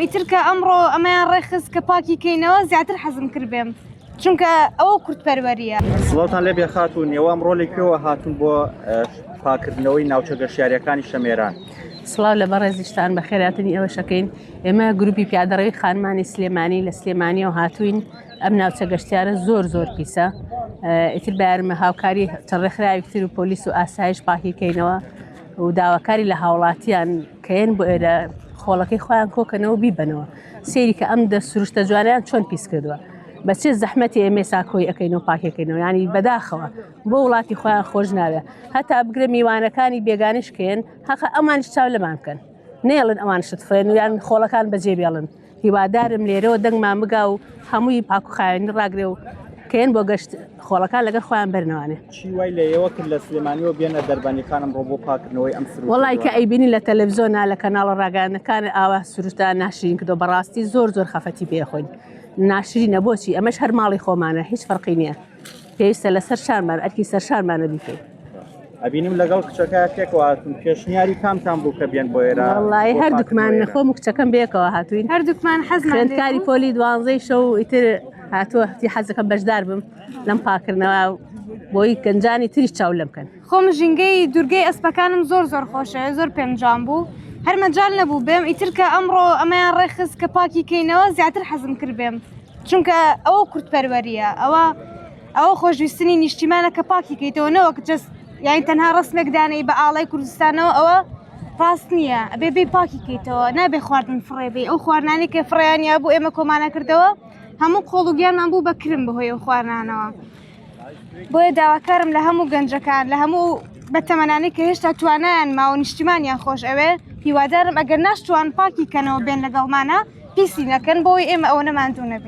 ئیتر کە ئەمڕۆ ئەمەیان ڕێکخست کە پاکی کەینەوە زیاتر حەزم کرد بێم چونکە ئەوە کوردپەروەرییە. سڵاوتان لێبێ خاتوون، ئێوە ئەمڕۆ لە کوێوە هاتوون بۆ پاکردنەوەی ناوچە گەشتیارییەکانی شەمێران؟ سڵاو لە بەڕێزیشتان بەخێراتنی ئێوەشەکەین ئێمە گروپی پیادەڕەوی خانمانی سلێمانی لە سلێمانیەوە هاتووین ئەم ناوچە گەشتیارە زۆر زۆر پیسە ئیتر بارمە هاوکاری چەند ڕێکخراوێک تر و پۆلیس و ئاسایش پاکی کەینەوە و داواکاری لە هاوڵاتیان کەین بۆ ئێرە خۆڵەکەی خۆیان کۆکەنەوە بیبەنەوە سەیری کە ئەم دە سروشتە جوانیان چۆن پیس کردووە بە چێ زەحمەتی ئێمە ساکۆی ئەەکەین و پاکەکەینەوە ینی بەداخەوە بۆ وڵاتی خۆیان خۆش ناوێ هەتا بگرە میوانەکانی بێگانش کێن هەقە ئەمانش چاو لەمان بکەن نێڵن ئەوان شت فرێن و یان خۆڵەکان بەجێ بێڵن هیوادارم لێرەوە دەنگمان بگا و هەمووی پاک و خاوێنی ڕاگرێ و کەین بۆ گەشت خۆڵەکان لەگەر خۆیان بەرنەوانێ. چی وای لە ئێوە کرد لە سلێمانیەوە بێنە دەربەندیخان ئەمڕۆ بۆ پاکردنەوەی ئەم سروشتە وەڵای کە ئەیبینی لە تەلەفزیۆنا لە کەناڵە ڕاگەیاندنەکان ئاوا سروشتە ناشرین کردوە بەڕاستی زۆر زۆر خەفەتی پێ خۆین ناشرینە بۆچی ئەمەش هەر ماڵی خۆمانە هیچ فەرقی نییە پێویستە لەسەر شانمان ئەرکی سەر شانمانە بیکەین. ئەبینم لەگەڵ کچەکە پێکەوە هاتوون پێشنیاری کامتان بوو کە بێن بۆ ئێرە وەڵی هەردووکمان نەخۆم و کچەکەم بێکەوە هاتوین هەردووکمان حەزمان خوێندکاری پۆلی دوانزەی شەو ئیتر هاتووە هەتی حەزەکەم بەشدار بم لەم پاکردنەوە بۆی گەنجانی تریش چاو لەم بکەن خۆم ژینگەی دوورگەی ئەسپەکانم زۆر زۆر خۆشە زۆر پێم جوان بوو هەر مەجال نەبوو بێم ئیتر کە ئەمڕۆ ئەمەیان ڕێکخست کە پاکی کەینەوە زیاتر حەزم کرد بێم چونکە ئەوە کوردپەروەریە ئەوە ئەوە خۆشویستنی نیشتیمانە کە پاکی کەیتەوە نەوەک جەست یانی تەنها ڕسمێک دانەی بە ئاڵای کوردستانەوە ئەوە ڕاست نییە ئەبێ بێ پاکی کەیتەوە نابێ خواردن فڕێ بێ ئەو خواردنانی کە فڕیانیا بوو ئێمە کۆمانە کردەوە هەموو قۆڵ و گیانمان بوو بە کرم بەهۆی ئەو خواردنانەوە بۆیە داواکارم لە هەموو گەنجەکان لە هەموو بە تەمەنانی کە هێشتا توانایان ماوە نیشتیمانیان خۆش ئەوێ هیوادارم ئەگەر ناشتوان پاکی کەنەوە بێن لەگەڵمانە پیسی نەکەن بۆی ئێمە ئەوە نەماندوو نەبین.